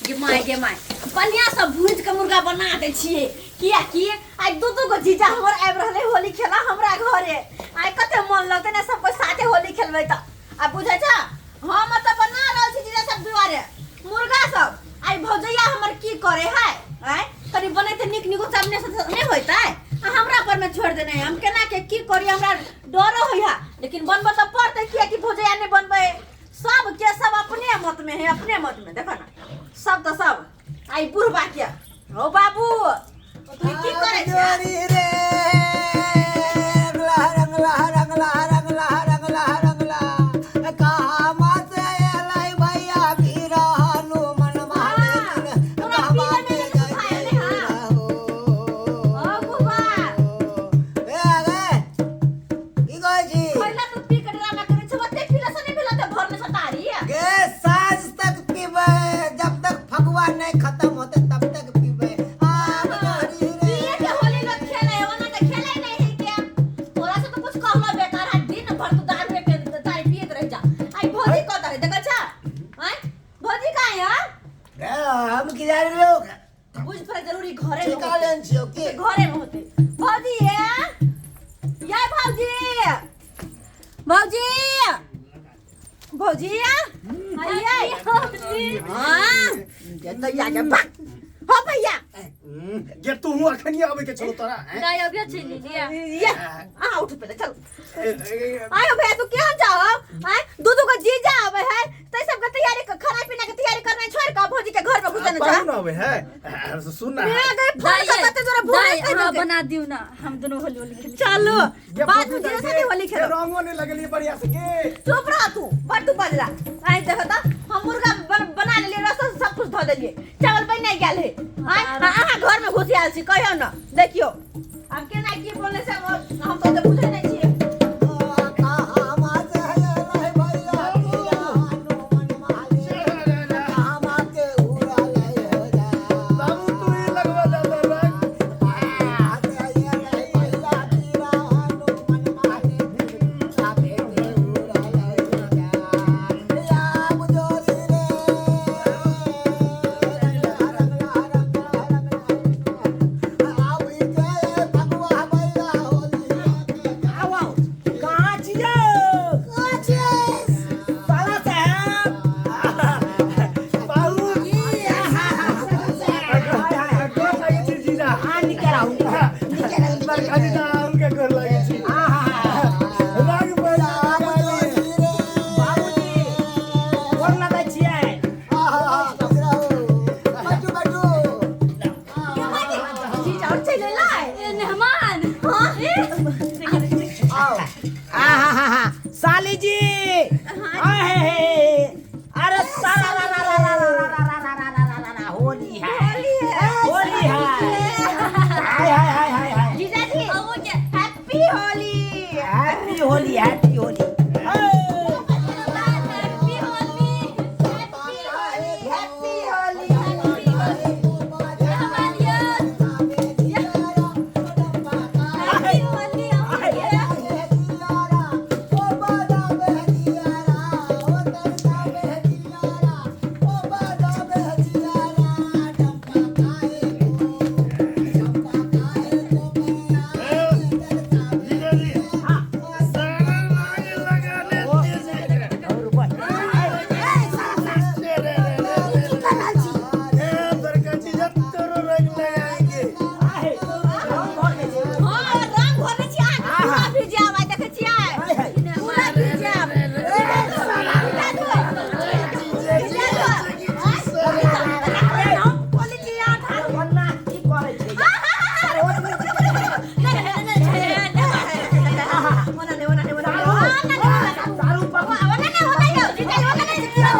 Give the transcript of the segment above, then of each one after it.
गे my गे my, बढ़िया से भूज के मुर्गा बना दै छियै, कियाकि आइ दू दू गो जीजा हमर आबि रहलै होली खेला हमरा घरे। आइ कते मन लगतै ने सब कोइ साथे होली खेलबै। तऽ आ बुझै छ, हम तऽ बना रहल छी जीजा सब दुआरे मुर्गा सब। आइ भौजैया हमर की करे है? आइ कनि बनेतै नीक नीक सब ने नहि होइतै, आ हमरा पर में छोड़ि देने। हम केना के की करी, हमरा डरो होइया, लेकिन बनबऽ तऽ पड़तै, कियाकि भौजैया नहि बनबै। सब के सब अपने मत में है, अपने मत में। देखो ना, सब तो सब आई बुढ़बा के। हो बाबू, तू की करे छे? जोरी रे, रंगला रंगला रंगला रंगला रंगला रंगला, कहाँ से एलै भैया वीर हनुमान हाँ, लेकिन तोरा कहवा पीले के में जाइ सुखायल है, हाँ। हो। ओ बुढ़बा। ए गे, की कहै छी? पहला तू पी के ड्रामा करे छे, ओते पीला से नहीं भेला ते भर में सतारी। गे, साँझ तक पीबै, जब तक फगुआ नहीं खत्म होते तब तक पीबै। आब जोरी रे। पिए के होली लोग खेले है, ओना तो खेले नहीं है। क्या तोरा से तो कुछ कहलो बेकार है, दिन भर तू दारू पे तारी पियत रह जा। आई भौजी कत है, देखै छ? आय भौजी कहाँ है? गे, हम की जानी लोग। बुझ पर जरूरी घरे में ठिका होते। लेन छियौ की? घरे में होते। भौजी ये, ये भौजी, भौजी, भौजी, आइए। हाँ ये तो या के भाग हो भैया। गे, तू अखनी आबै के छलो तोरा, हैं? नहीं, अभी अच्छी नहीं लिया। ये आ उठ पहले, चल। आयो भैया, तू केहन जाओ? आय दू दू गो जीजा आवे है, तै सब के तैयारी, खाना पीना के तैयारी करना छोड़ के भौजी के घर में घुसने जा। पाहुन आबै है, सुन ना। मैं गए फोन कर, कते जोरा भूल दाई, कहि अहाँ देलकै। बना दियौ ना, हम दोनों होली होली खेले। चलो। गे, बाद में भौजी जीजा गे, साथे होली गे, खेलो। रंगो नहीं लगलिए बढ़िया से गे। चुप रह तू, बड़ तू बजला। आइ देखो त, हम मुर्गा बना लेलिए, रसोई सब कुछ धो देलिए, चावल बन नहीं गेल है। आइ अहाँ घर में घुसि आयल छी, कहियो न। देखियो आब केना की बोले से हम तो बुझै नहीं छियै। कहाँ से एलै भैया वीर हनुमान लेकिन कहवा के उड़लै हो जा। बाबू, तू ही लगवा दादा रंग। कहाँ से एलै भैया वीर हनुमान लेकिन काहे के उड़लै हो जा। आब जोरी रे, रंगला रंगला रंगला रंगला, आब के फगुआ भैया होली के। आउ आउ, कहाँ छियै? साला साहब। बाबू। हाय हाय। गोर लागै छी जीजा। हाँ, निकल आउ। बड़का जीजा, हुनका गोर लागै छी। रंग बढ़िया लगा लिए। बाबूजी, गोर लगै छियै। बैठू बैठू। जीजा और चलि एलै। ए, मेहमान। हाँ। आओ। आहा, साली जी, आहे हे, अरे साला रा रा रा रा रा रा रा रा रा रा रा रा, होली है। होली है। होली है। हाय हाय हाय हाय हाय। जीजा जी, happy Holi. Happy Holi, happy Holi. Happy Holi. Happy Holi, happy Holi. मेहमान यौ। हैप्पी होली अहाँके। जीजा जी, सारा रंग लगा लेते छी। रे रे रे रे रे। ए, बड़का जीजा, तोरो रंग लगाएंगे। हाँ, रंग घोरने छियै अहाँ, पूरा भिजाब। आइ देखै छियै, पूरा भिजाब। भिजा दो। भिजा दो। होली छी अहाँ ठाढ़। ओना नहि, ओना नहि, ओना नहि, ओना नहि, ओना नहि। ओना नहि यौ, जीजा, ओना नहि यौ।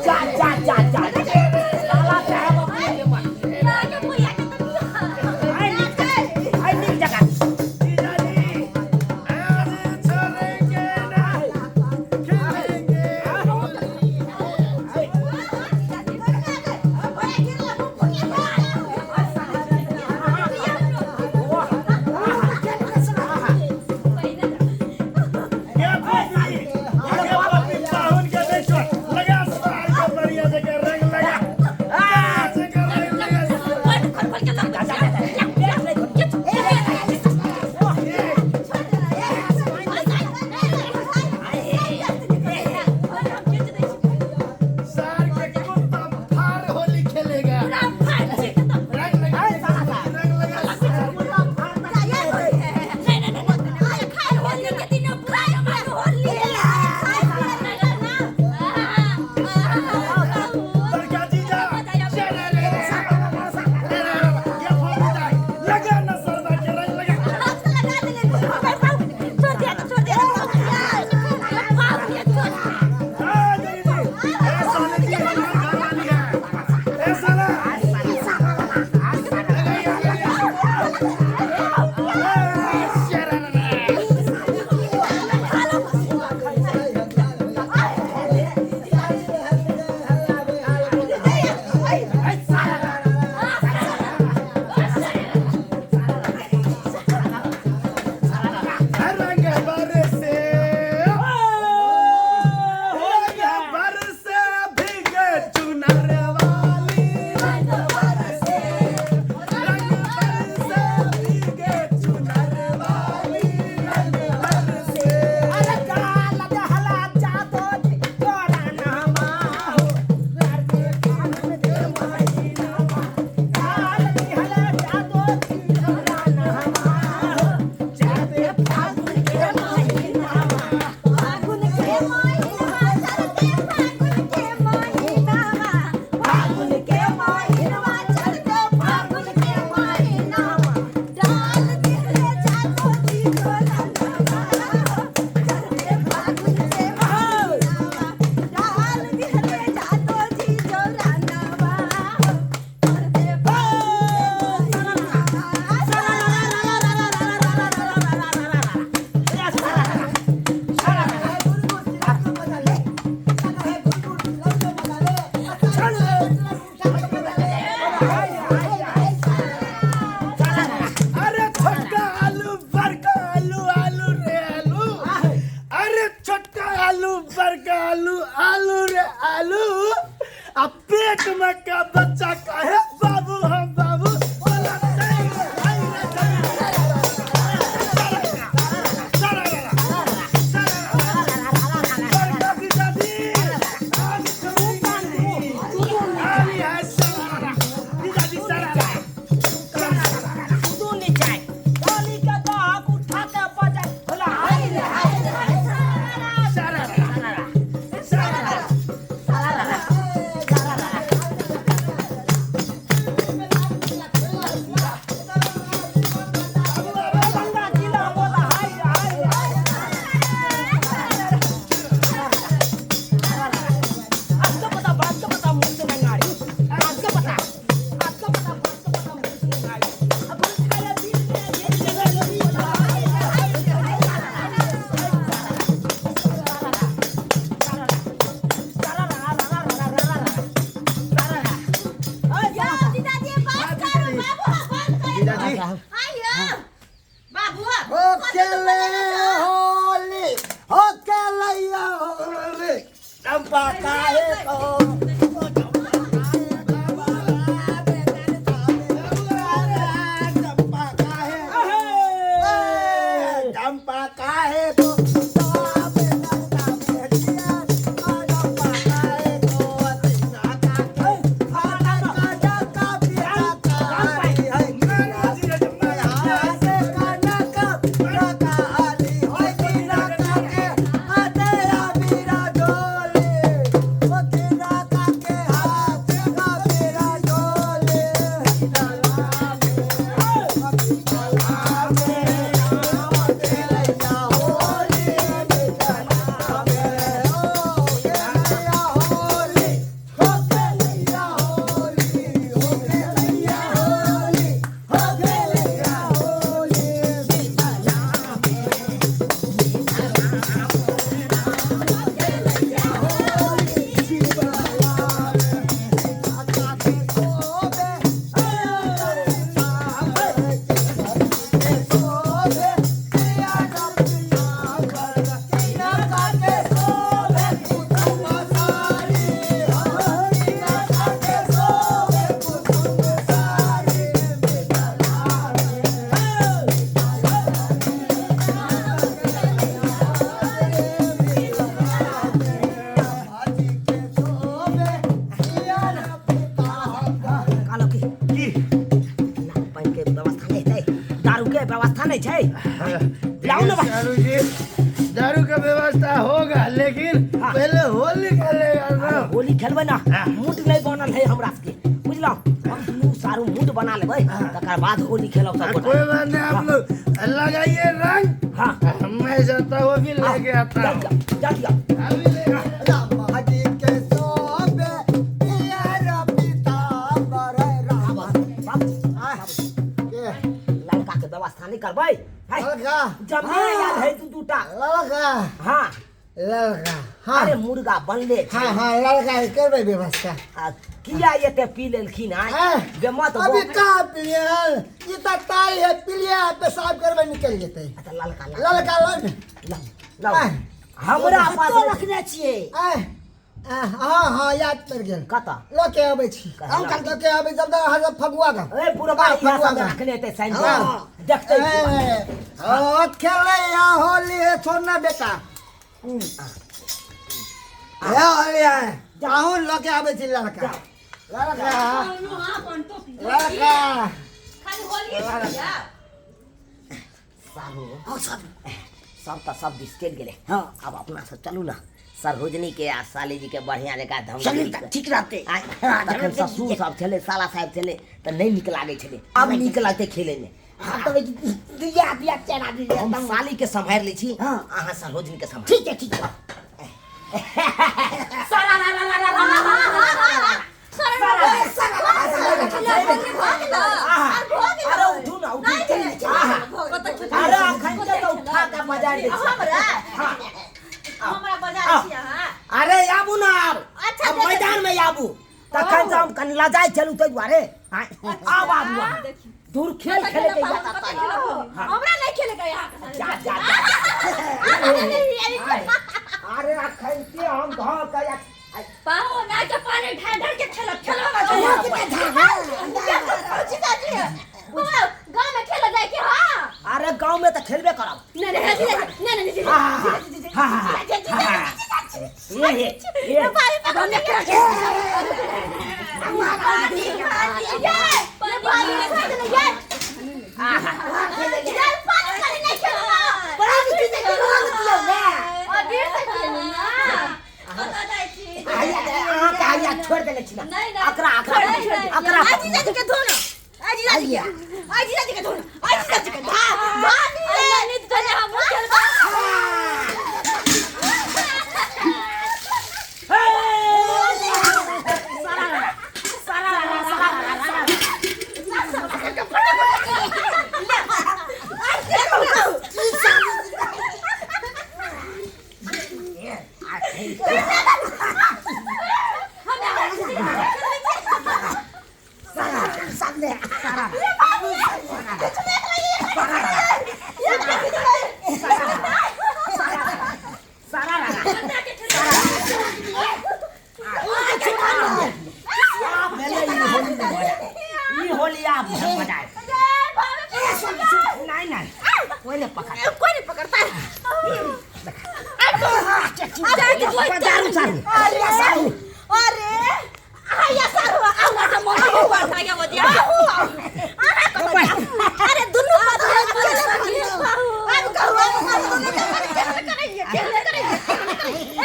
जा जा जा जा, साला साहब अपने मन। आइ नीक जगह। जीजा जी, आज छोड़ेंगे नहीं, खेलेंगे होली। एक मक्का बच्चा कहे बाबू हम बाबू बोला तू नहीं जाए गाली का दाग उठा के बजाए बोला हाय रे हाय रे बंदा जिला बोला हाय रे हाय रे आज का पता बात का पता मुंह से नहीं आ रही आज का पता आज का पता बात का पता मुंह से नहीं आ रही अब खाया बीच में ये जगह लगी बोला हाय रे हाय रे हाय यो जीजाजी बस करू बाबू बंद करू जीजाजी। आइयो बाबू हो खेले होली हो खेलैया होली चंपा काहे को चंपा काहे चंपा काहे को कहलहुँ कि ना पानि के व्यवस्था नहीं हेतै दारू के व्यवस्था नहीं छै लाउ ना दारू जी दारू का व्यवस्था होगा लेकिन पहले होली खेलेगा ना होली खेलबै ना मूड नहीं बनल है हमरा सबके बुझलहुँ हम दुनू सारू मूड बना लेबै तकर बाद होली खेलब सब गोटा कोई बात नहीं आप लोग लगाइए रंग हाँ मैं जाता हूँ अभी लेके आता जा हूँ दिया जा दिया अभी लेके लड़का के व्यवस्था नहीं करबै है जमने आयल है दू दूटा लड़का हाँ लड़का हाँ अरे मुर्गा बनले छै हाँ हाँ लड़का के करबै व्यवस्था आ किया एते पी लेलखिन आय हाँ। गे मत अभी कहाँ पिलिए ये तो ताई है पिलिए पेशाब करबै निकल जेतै अच्छा ललका ललका लड़का लड़ लाउ हमरा पास कतौ रखने छियै आय आय, हाँ हाँ याद पड़ गेल कतऽ लऽ के अबै छी कहाँ? लऽ के अबै जब तक अहाँ सब फगुआ का ए बुढ़बा हाँ, इएह फगुआ सब का। रखने हेतै साइन हाँ। देखतै ए, ओ खेलैया होली है छोड़ना बेटा हे होली है अहूँ लऽ के आबै छी लड़का लड़का लड़का खाली होली खेलिया सारू सब तऽ सब दिस चलि गेलै हँ आब अपना सब चलू ने सरोजनी के आ साली जी के बढ़िया जकाँ चलू धम तऽ ठीक रहतै आइ तखन ससुर सब छलै साला साहेब छलै तऽ नहि नीक लागै छलै आब नीक लगतै खेलैमे आब तऽ दिया दिया चेहरा दिया हम साली के सम्हारि लै छी हाँ। अहाँ सरोजनी के सम्हारि ठीक है ठीक है अरे उठू ना उठू अरे अखन के तऽ उठा के बजारि दै छी हमरा हमरा बजा छी अहाँ अरे आबू ना आब अच्छा, आब देखै मैदान में आबू तखन से हम कनि लजाइ छलहुँ ताहि दुआरे आँय, आब आबू अहाँ दूर खेल खेले के जाता हमरा नहीं खेले के यहाँ के साथ। जा जा जा अरे अखन के हम धऽ के पाहो ना के पानी ढार ढार के खेलब खेलब। जीजाजी गांव में खेला जाए कि हां? अरे गांव में तो खेलबे करब। नहीं नहीं नहीं नहीं जीजाजी हां हां ये ये भाई पकड़ के पानी पानी ये पानी नहीं ये यार पानी खाली नहीं खेलना बड़ा भी चीज के रंग दियो ने अबीर से खेलना कतऽ जाइ छी? अहाँ के आइया छोड़ देले छी ना। नहीं, नहीं। अकरा अकरा अकरा आ जीजाजी के धो ना, आ जीजाजी के, आ जीजाजी के धो ना, आ जीजाजी के धा पानी अरे नीत धोले हमहूँ खेलबै। ई होली आप मजाए। नहीं नहीं कोई नहीं पकड़, कोई नहीं पकड़ता है। सारू सारू अरे अरे आया सारू आऊ ना मोर आगे बढ़िया। आऊ अरे दुनु बात अब कहू अब दुनु करेंगे खेलने करेंगे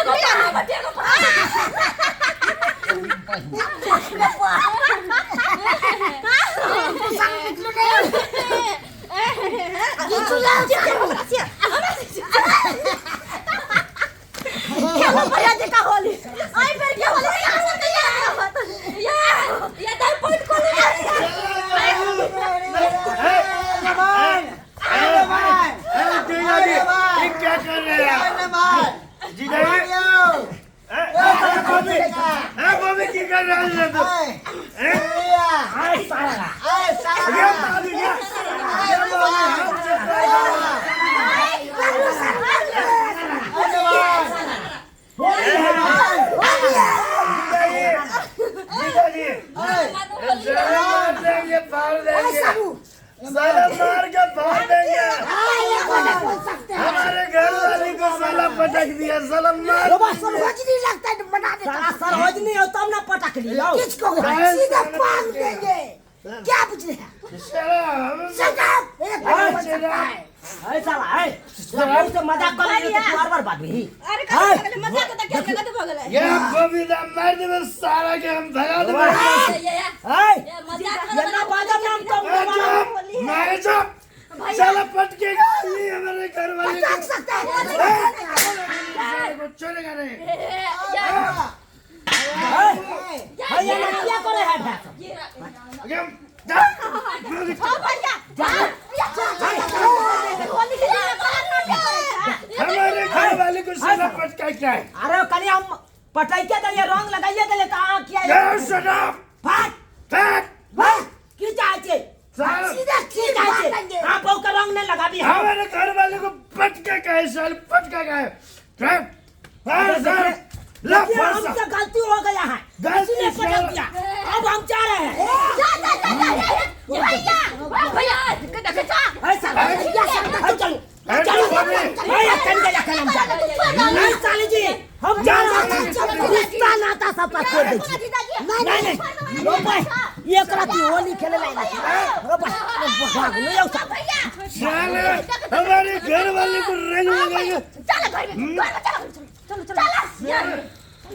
एगो कहाँ बटे, एगो कहाँ। खेलो भैया जी का होली आई फिर के होली या, या दाल पॉइंट खोलो यार। जीजाजी ये क्या कर रहे हैं जीजाजी? भाभी की कर रहे हैं तो? ये भाभी क्या? ये भाभी हमसे जीजाजी मार देंगे, फाड़ देंगे, साला मार के फाड़ देंगे। हमारे घर वाली को साला पटक दिया, साला मार। सरोजनी लगता है बना दे। साला सरोजनी हो तब ना पटक लियो। किसको सीधा पांग देंगे। क्या पूछ रहे हैं? साला हम शट अप। एक बोल सकता है। ऐ साला ऐ लड़ाई से मजाक कर रही तो बार बार बात भी। अरे का मजाक तो क्या गलत भऽ गेलै? ये बबीता मार देबे सारा के, हम भगा देबे। या, या, ऐ या, मजाक ये ना बाजब ना हम तो मारे जो साला पटके गाली हमारे घर वाले को पटक सकता है। को छोड़ेगा नहीं। या, है ये ना क्या करे है भैया? जा हां भैया जा होली खेलना हमारे घर वाले को साला पटका क्या है? अरे कल हम पटाइके देलिए रंग लगाइए देलिए तो अहाँ किया ये शट अप फाट फैक फाट की चाहे छे? साला सीधा की खींच चाहे छे? देंगे। अहाँ बहु के रंग नहीं लगाबी। हमारे घर वाले को पटका का है साल, पटका का है। फैक फैक ला देखिए, फंसा। हमसे गलती हो गया है, गलती इसलिए पटक साला- दिया। अब हम जा रहे हैं। जा जा जा जा भैया भैया के जा ऐ साला ऐ चलो चलो भाभी। नहीं चल गया कल हम जा रहे हैं। नहीं साली जी हम जा रहे हैं। रिश्ता नाता सब का छोड़ दे छी। नहीं नहीं रो भाई ये करती होली खेले ला रो भाई भाग लो यो साला। साले हमारे घर वाले को रंग लगाएंगे। चलो घर में, घर में चलो, चलो चलो चलो।